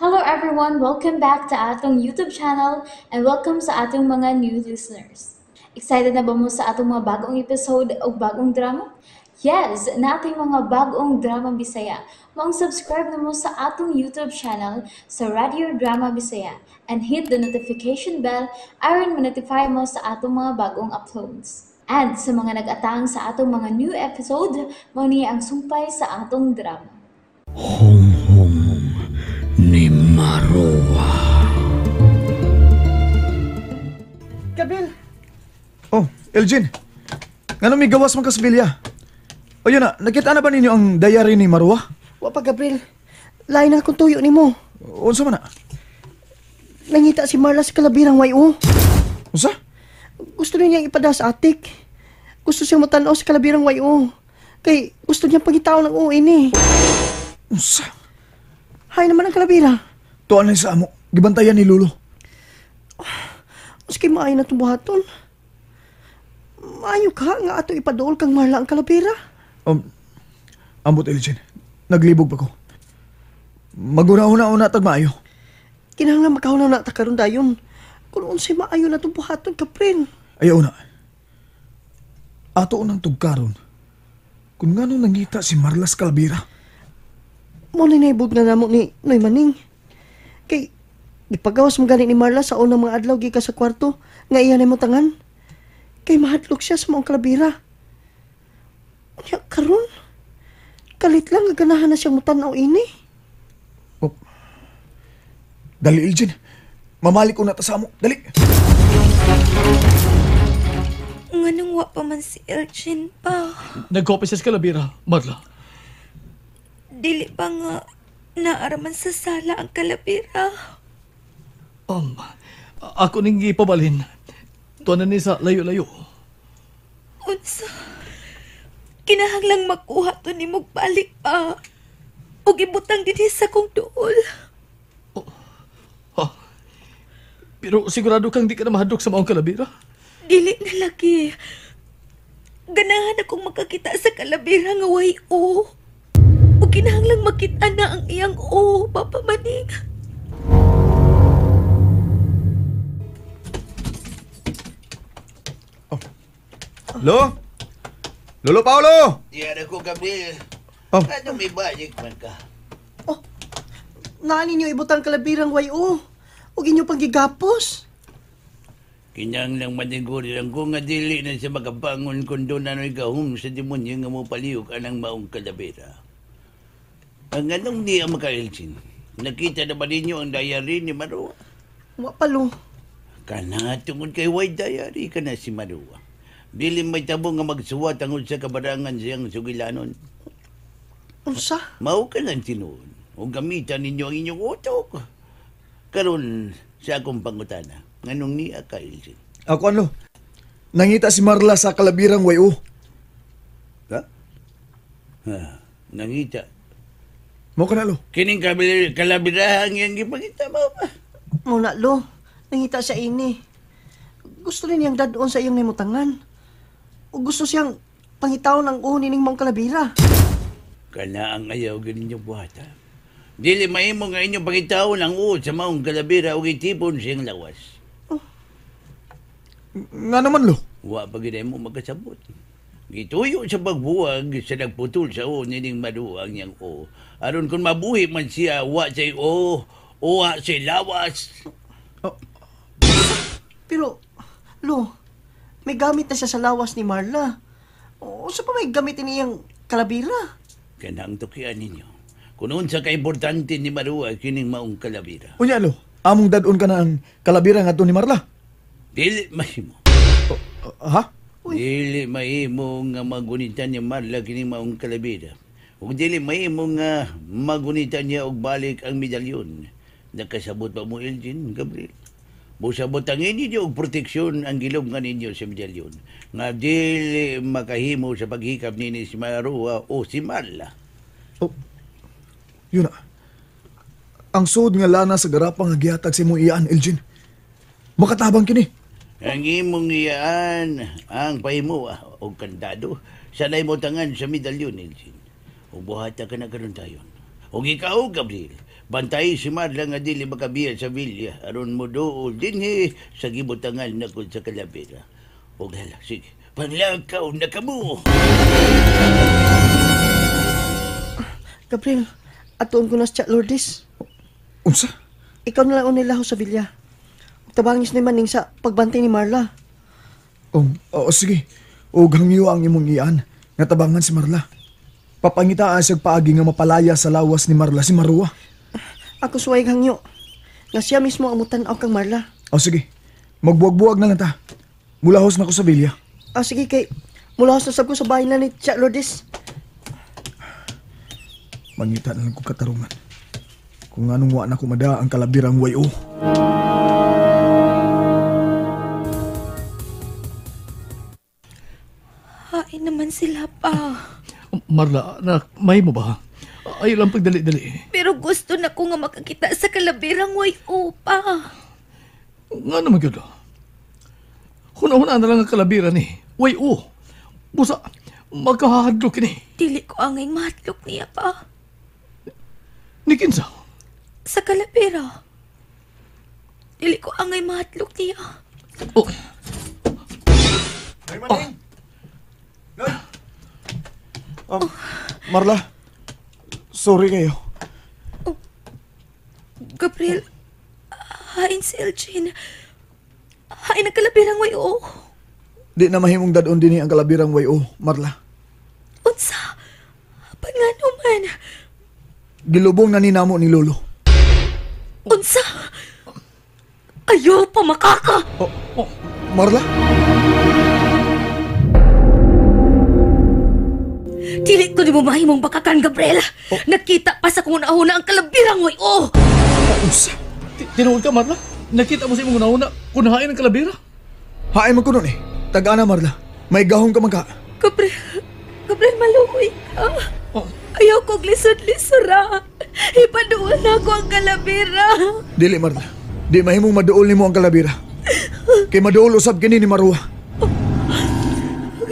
Hello everyone! Welcome back to atong YouTube channel and welcome sa atong mga new listeners. Excited na ba mo sa atong mga bagong episode o bagong drama? Yes! Nating mga bagong drama Bisaya. Maong subscribe na mo sa atong YouTube channel sa Radio Drama Bisaya and hit the notification bell aron ma-notify mo sa atong mga bagong uploads. And sa mga nag-atang sa atong mga new episode, mao ni ang sumpay sa atong drama. Hong ni Maroa. Gabriel, Oh, Elgin. Ngano may gawas man ka sa bilya? O yun na, nakita na ba ninyo ang diary ni Marwa? Wa pa, Gabriel. Lain na akong tuyo nimo. Unsa man na? Nangita si Marla sa kalabirang YO. Unsa? Gusto niya niyang ipada sa atik. Gusto siyang matanaw sa kalabirang YO. Kay gusto niyang pangitaon ng uwi ni. Unsa? Hay naman ang kalabira. Tuan na sa amo. Gibantayan ni Lolo. Maski maayo na itong buhaton. Maayo ka nga ato ipaduol kang Marla ang kalabira. Ambot, Elgin. Naglibog pa ko. Maguna-una-una tag maayo. Kinahanglan makahuna na ta karon dayon. Kung unsay maayo na itong buhaton, Gabriel. Ayaw na. Ato unang tugkaron. Kung ngano nangita si Marlas Calvira. Mo na naibog na namo ni Noy Maning. Kay gipagawas mo gani ni Marla sa unang mga adlaw gikan sa kwarto nga iya nimo tangan. Kay mahadlok siya sa maong kalabira. Unya karon kalit lang nga ganahan na siyang mutan-aw ini. Oh. Dali, Elgin. Mamalik ko na ta sa amo. Dali. Nganong wa pa man si Elgin pa. Nagkopi siya sa kalabira, Marla. Dili pa nga naaraman sa sala ang kalabira. Ako ning gipabalhin. Tuwa na ni sa layo-layo. Unsa? Kinahanglang makuha to ni balik pa. Ug ibutang dinhi sa kong duol. Ha? Pero sigurado kang di ka na mahadlok sa maong kalabira? Dili na lagi. Ganahan akong makakita sa kalabira nga way o. Ug kinahanglang makita na ang iyang o, Papa Maning. Lo? Lolo Paolo! Diyan ako, Gabriel. Oh. Ano may balik man ka? Oh, naa ninyo ibutang kalabirang YO. Ug inyo pang gigapos. Kinahanglang maniguro lang ko nga dili na siya makabangon kung doon na gahom sa demonyo nga mo palihog anang maong kalabira. Ang anong niya makailsin? Nakita na ba ninyo ang diary ni Marua? Wa pa lo. Kana tungod kay way diary ka na si Marua. Dili may tabo nga magsuwat tungod sa kabarangan siyang sugilanon. Unsa? Mao ka lang tinuod. O gamitan ninyo ang inyong utok. Karon sa akong pangutana, nganong niya ka, Ilsin? Ako ano? Nangita si Marla sa kalabirang wayo. Ha? Ha, nangita. Mo ka na, Lo. Kining kalabirahan yang gipangita mo ba? Muna lo, nangita siya ini. Gusto rin niyang dadon sa iyang nimutangan. O gusto siyang pangitaon ang uho nining maong kalabira. Kana ang ayaw ganin niyo buhata. Dili mahimo nga inyong pangitaon ang uho sa maong kalabira o gitipon siyang lawas. Oh. Nga naman, Lo. Wa pa gid mo magkasabot. Gituyo sa pagbuwag sa nagputol sa uho nining maduang niyang uho. Aron kung mabuhi man siya, wa siya uho, uwa siya lawas. Oh. Pero, Lo, may gamit na siya sa lawas ni Marla. O, sa pa may gamitin niyang kalabira? Kanang tukian ninyo. Kung unsa ka importante ni Marua kining maong kalabira. Unya, Lo. Among dadon ka na ang kalabira nga ni Marla. Dili mahimo. Ha? Uy. Dili mahimo nga magunitan ni Marla kining maong kalabira. Ug dili mahimo nga magunitan niya og balik ang medalyon. Nakasabot pa mo, Elgin, Gabriel? Busabot ang inyo og proteksyon ang gilob nga ninyo sa medalyon. Nga dili makahimo sa paghikap nini si Marua o si Marla. Oh. Yun na. Ang suod nga lana sa garapang nga gihatag sa imong iyaan, Elgin. Makatabang kini. Ang imong iyaan ang pahimo og kandado sa naimutangan sa medalyon, Elgin. Ug buhata ka na karon tayon. Ug ikaw, Gabriel, Bantay si Marla nga dili makabiya sa villa aron mo duol dinhi sa gibutangan nako sa kalabira. Og hala, sige. Panlakaw na kamo. Gabriel, atuon ko na sa Lourdes. Unsa? Ikaw na lang ang nilaho sa villa. Tabangis ni Maning sa pagbantay ni Marla. Oh, oo, sige. Og hangyo ang imong iyan nga tabangan si Marla. Papangitaan siya paagi nga mapalaya sa lawas ni Marla si Marua. Ako suway hangyo. Nga siya mismo ang mutan-aw kang Marla. O sige, magbuwag-buwag na lang ta. Mulahos na ko sa villa. Ah, sige kay mulahos na sab ko sa bahay na ni Tia Lourdes. Mangita na lang kong katarungan. Kung anong wa na kumada ang kalabirang wayo. Hain naman sila pa. Marla, anak, may mo ba? Ayaw lang pagdali-dali. Pero gusto na ko nga makakita sa kalabirang way pa. Nga naman yun. Huna-huna na lang ang kalabira ni. Way o. Busa, magkahadlok ni. Dili ko angay mahatlok niya pa. Ni kinsa? Sa kalabira. Dili ko angay mahatlok niya. Oh, Noy, Maning! Noy! Marla, sorry kayo. Gabriel, hain si Elgin. Hain ang kalabirang way o. Di na mahimong dadon din ang kalabirang wayo, Marla. Unsa? Apan nga naman. Gilubong na ni namo ni Lolo. Unsa? Ayaw pa makaka! Oh, Marla? Dili ko ni mo mahimong bakakan, Gabriel. Nakita pa sa kung una ang kalabirang way o. Unsa? Tinuod ka, Marla? Nakita mo sa imong una-una kung hain ang kalabira? Hain man ko nun eh. Taga na, Marla. May gahong ka man ka. Gabriel, Gabriel, maluoy ka. Oh. Ayaw kong lisod-lisura. Ipaduan na ako ang kalabira. Dili, Marla. Di mahimong maduol nimo ang kalabira. Kay maduol usab kini ni Marua.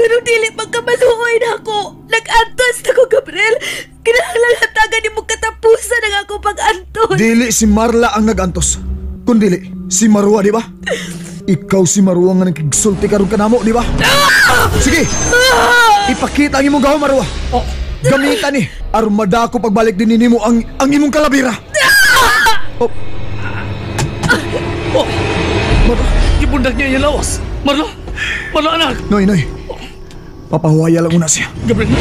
Pero dili magkamaluoy na ako. Nag-antos na ko, Gabriel. Kinahanglan hatagan nimo katapusan ang akong pag-antos. Dili si Marla ang nag-antos. Kundili, si Marua, di ba? Ikaw si Marua nga nagkigsulti karon kanamo, di ba? Sige! Ipakita ang imong gahom, Marua. Oh. Gamitan ni aron madako pagbalik din nimo ang imong kalabira. Oh. Oh. Marla. Gibundak niya yung lawas. Marla! Marla, anak! Noy, Noy. Papahuwaya lang una siya. Gabriel,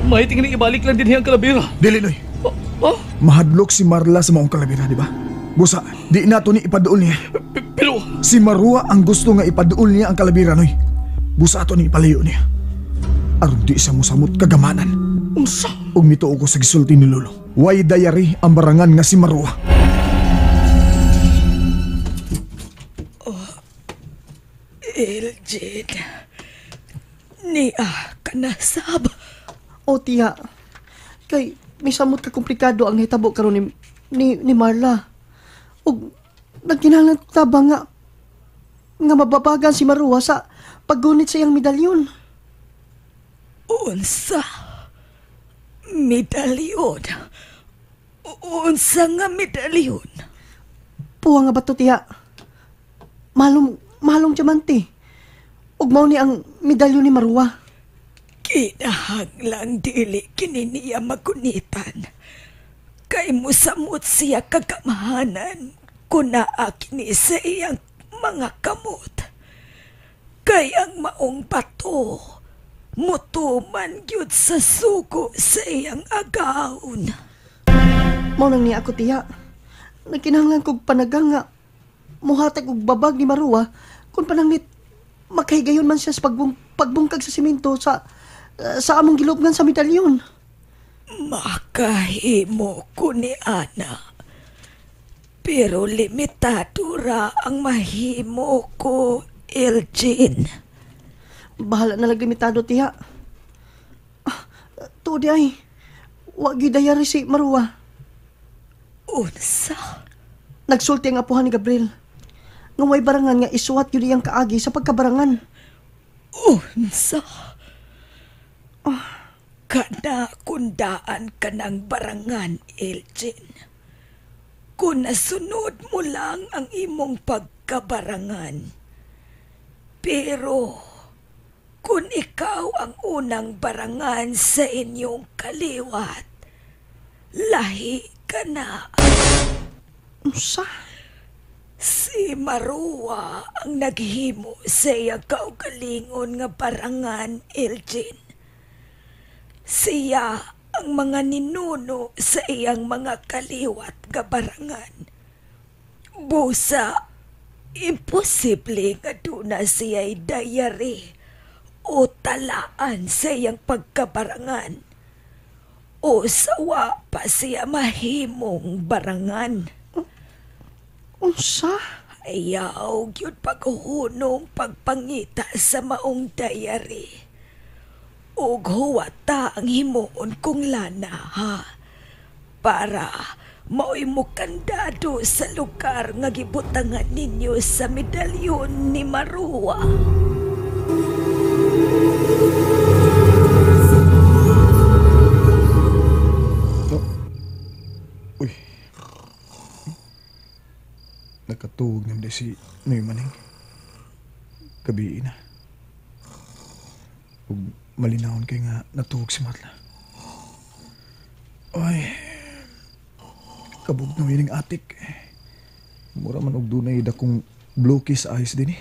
may tingin ibalik lang din ang kalabira. Dili, Noy. Oh, oh. Mahadlok si Marla sa maong kalabira, di ba? Busa, di na to ni ipaduol niya. Pero... Si Marua ang gusto nga ipaduol niya ang kalabira, Noy. Busa ato ni ipalayo niya. Aron di siya musamot kagamanan. Unsa? Ug mituo ko sa gisulti ni Lolo. Way dayari ang barangan nga si Marua. Oh, Elgin. Niya ka na sab. O tiya, kay misamot ka komplikado ang nahitabo karon ni Marla. Ug nagkinahanglan tabang nga mababagan si Marua sa paggunit sa iyang medalyon. Unsa? Medalyon? Unsa nga medalyon? Puwa nga ba to, tiya? Mahalong diamante. Ug mao ni ang medalyon ni Marua. Kinahanglang dili kini niya magunitan. Kay musamot siya kagamahanan kung naa kini sa iyang mga kamot. Kay ang maong bato mutuman gyud sa sugo sa iyang agawon. Mao nang niya ako, tiya. Nagkinahanglan kog panagang nga muhatag og babag ni Marua kung panangnit makahigayon man siya sa pagbungkag sa simento sa among gilubngan sa medalyon. Makahimo ko ni Ana. Pero limitado ra ang mahimo ko, Elgin. Bahala na lang limitado, tiya. Tuod di ay, wa gyud dayari si Marua. Unsa? Nagsulti ang apuhan ni Gabriel. Nga way barangan nga isuwat gyud iyang kaagi sa pagkabarangan. Unsa? Kana kundaan ka ng barangan, Elgin. Kung nasunod mo lang ang imong pagkabarangan. Pero kung ikaw ang unang barangan sa inyong kaliwat, lahi ka na. Unsa? Si Marua ang naghimo sa iyang kaugalingon nga barangan, Elgin. Siya ang mga ninuno sa iyang mga kaliwat nga barangan. Busa, imposible nga duna siya'y diary o talaan sa iyang pagkabarangan. O sawa pa siya mahimong barangan. Unsa? Ayaw gyud paghuhunong pagpangita sa maong diary. Ug huwata ang himuon kong lana, ha? Para mao'y mukandado sa lugar nga gibutangan ninyo sa medalyon ni Marua. Uy. Nakatuog naman si Noy Maning. Gabi na. Ug malinawon kay nga natuog si Marla. Ay. Kabog na ining atik. Mura man og dunay dakong bloke sa ayos din eh.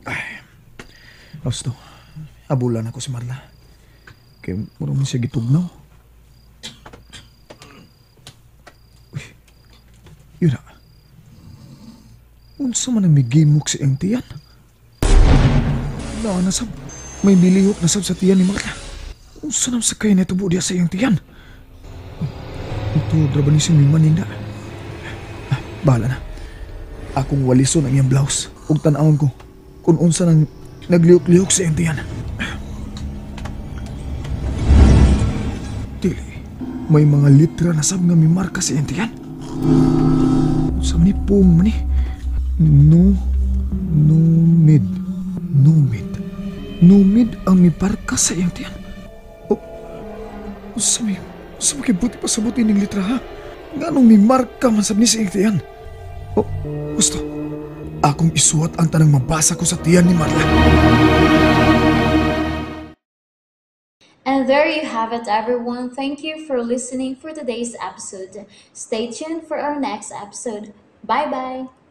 Ay. Gusto. Abulan ako si Marla. Kay mura man siya gitugnaw. Uy. Yun na. Unsa man ang migimok sa iyang tiyan? Naa na sab. May milihok na sab sa tiyan ni Marla. Unsa nam sa kay natubo diya sa iyang tiyan? Ito, draba ni si Mima Ninda. Ah, bahala na. Akong walison ang iyang blouse. Ug tan-awon ko kung unsa nang naglihok-lihok sa iyang tiyan. Dili, may mga litra na sab nga mimarka sa iyang tiyan. Unsa man ni pong man ni? No, no mid, no mid. No mid ang miparka sa iyang tiyan. Oh, unsa may, unsa may buti pa sa buti ning litra ha? Nganong mimarka man sab ni sa iyang tiyan? Oh, gusto. Akong isuwat ang tanang mabasa ko sa tiyan ni Marla. And there you have it, everyone. Thank you for listening for today's episode. Stay tuned for our next episode. Bye-bye!